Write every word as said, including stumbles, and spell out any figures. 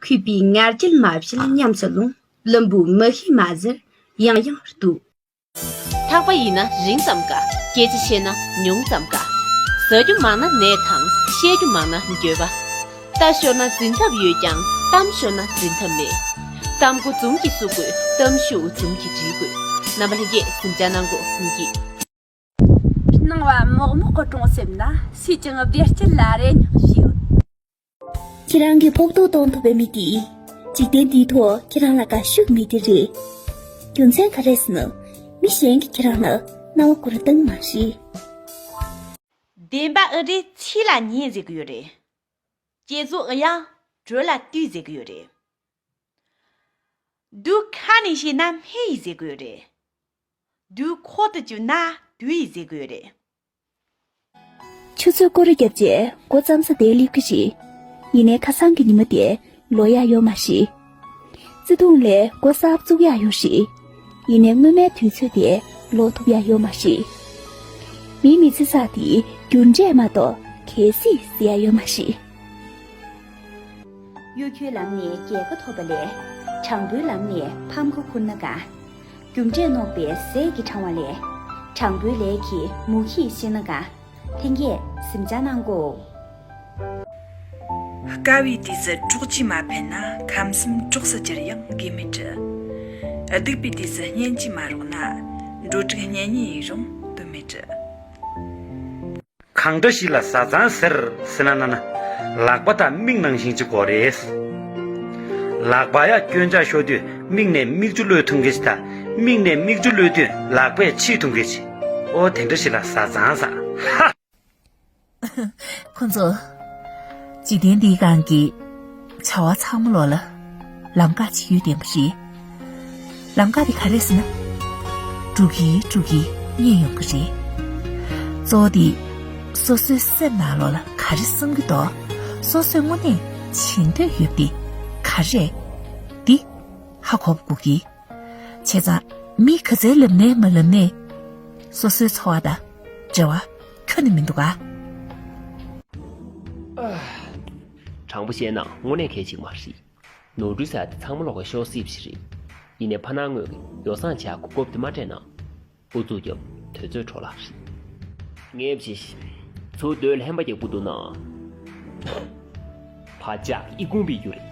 མཁས་པའི་ང་རྒྱལ་མ་བྱེད་ཉམས་སུ་ལོངས། བླུན་པོའི་མི་ཤེས་མ་ཟེར་ཡང་ཡང་བསྟོད། ཐག་པ་ཡིན་ན་རིང་ཙམ་དཀའ། སྐད་ཆ་བཤད་ན་ཉུང་ཙམ་དཀའ། ཟ་རྒྱུ་མང་ན་ནད་དང་། བཤད་རྒྱུ་མང་ན་འགྱོད་པ། རྟ་ཤོར་ན་འཛིན་ཐབས་ཡོད་ཀྱང་། གཏམ་ཤོར་ན་འཛིན་ཐབས་མེད། གཏམ་མགོ་འཛུམ་གྱིས་བསུ་དགོས། གཏམ་གཞུག་འཛུམ་གྱིས་འགྲིལ་དགོས། རྣམ་པ་ལྷན་རྒྱས་གཟིམ་འཇག་གནང་སྒོ་ཉིད་ཀྱིས། སྣང་བ་མོག་མོག་གི་གྲོང་གསེབ་ན། སུས་ཀྱང་བདེ་སྐྱིད་ལ་རེ་སྙེག་བཞིན་ཡོད། ཁྱེད་རང་གིས་ཕོག་ཐུག་གཏོང་ཐུབ་པའི་མི་དེས། འཇིག་རྟེན་འདིའི་ཐོག་ཁྱེད་རང་ལ་དགའ་ཤོས་མི་དེ་རེད། རྒྱུ་མཚན་ག་རེ་ཟེར་ན། མི་གཞན་གྱིས་ཁྱེད་རང་ལ་སྣང་བ་ཁུར་བཏང་མ་རེད། བདེན་པ་ཨེ་རེད། ཚིག་ལ་ཉན་ཟེར་གི་ཡོད་རེད། སྐྱེ་གཟུགས་ཨེ་ཡང་དྲོད་ལ་བཏུད་ཟེར་གི་ཡོད་རེད། སྡུག་ཁ་ནས་བཤད་ན་སྨྲས་ཡིན་ཟེར་གི་ཡོད་རེད། སྡུག་ཁོག་ཏུ་བཅུག་ན་སྡུག་ཡིན་ཟེར་གི་ཡོད་རེད། ཆུ་ཚོད་སྐོར་ར་བརྒྱབ་རྗེས་སྒོ་བརྩམས་ས་དེར་སླེབས་ཀྱི་རེད། ཡིན་ནའི་ཁ་སང་གི་ཉི་མ་དེ་ལོག་ཡག་ཡོད་མ་རེད། བརྩེ་དུང་ལས་སྒོ་གསར་བཙུགས་ཡག་ཡོད་རེད། ཡིན་ནའི་སྔོན་མའི་དུས་ཚོད་དེ་ལོག་ཐུབ་ཡག་ཡོད་མ་རེད། མིའི་མི་ཚེ་ཟེར་དེ་རྒྱུ་འབྲས་མ་གཏོགས་གལ་སྲིད་ཟེར་ཡག་ཡོད་མ་རེད། གཡོ་སྒྱུའི་ལམ་ནས་རྒྱལ་ཁ་ཐོབ་པ་ལས། དྲང་པོའི་ལམ་ནས་ཕམ་ཁ་ཁུར་ན་དགའ། རྒྱུ་འབྲས་རྣོག་པའི་ཟས་ཀྱིས་དྲང་བ་ལས། དྲང་པོའི་ལས་ཀྱིས་མུ་གེས་ཤི་ན་དགའ། ལྷན་རྒྱས་གཟིམ་འཇག་གནང་གོ། དཀའ་བའི་དུས་སུ་གྲོགས་ཀྱིས་མ་ཕན་ན། ཁམས་གསུམ་གྲོགས་སུ་གྱུར་ཡང་དགེ་མི་སྲིད། སྡུག་པའི་དུས་སུ་གཉེན་གྱིས་མ་རོགས་ན། འགྲོ་དྲུག་གཉེན་ཉེ་ཡིན་རུང་དོན་མི་འགྲུབ། གང་འདྲ་ཞིག་ལ་བཟའ་ཚང་ཟེར་ཟེར་ན་ན་ན། ལག་པ་དང་མིག་ནང་བཞིན་གཅིག་པ་རེད། ལག་པ་ཡ་སྐྱོན་ཆ་ཤོར་དུས་མིག་ནས་མིག་ཆུ་བླུད་ཐུབ་མཁན་ཞིག་དང་། མིག་ནས་མིག་ཆུ་བླུད་དུས་ལག་པས་ཕྱིས་ཐུབ་མཁན་ཞིག་ཨོ་དེ་འདྲ་ཞིག་ལ་བཟའ་ཚང་ཟེར། ཧ། ཁོ་ཚོ། འཇིག་རྟེན་འདིའི་སྒང་གི་བྱ་བ་ཚང་མ་ལོག་ལ་ལམ་ཁ་ཅིག་ཡོད་བསྡད་པ་རེད། ལམ་ཁ་དེ་ག་རེ་ཟེར་ན། འགྲོ་གི་འགྲོ་གི་གཉིད་ཡོང་གི་རེད། གཙོ་བོ་དེ་སོ་སོའི་སེམས་ནང་ལོགས་ལ་ག་རེ་བསམ་གྱི་འདུག་སོ་སོས་དངོས་གནས་བྱེད་འདོད་ཡོད་པ་དེ་ག་རེ་རེད། འདི་ཧ་གོ་དགོས་ཀྱི། བྱས་ཙང་མི་ག་ཚོད་ལབ་ནའི་མ་ལབ་ནའི་སོ་སོའི་འཚོ་བ་དང་འབྲེལ་བ་ཁྱོན་ནས་མི་འདུག་ག་དྲང་པོ་བཤད་ན་དངོས་གནས་གལ་ཆེན་མ་རེད། ནོར་འཁྲུལ་ཟེར་དེ་ཚང་མ་ལོག་ག་ཤོར་སྲིད་པ་ཞིག་རེད། ཡིན་ནའི་ཕ་ནང་ངོས་ཀྱི་ཡོ་བསྲང་བྱ་གོ་སྐབས་དེ་མ་སྤྲད་ན། ཨུ་ཚུགས་རྒྱབ་དུས་ཚོད་འཕྲོ་བརླག་རེད། ངས་བྱས་ཤིག་ཚུར་སྡོད་ལྷན་པ་རྒྱག་པོ་འདུག་ན། བག་ཆགས་ཨི་ཁུང་བི་རྒྱུ་རེད།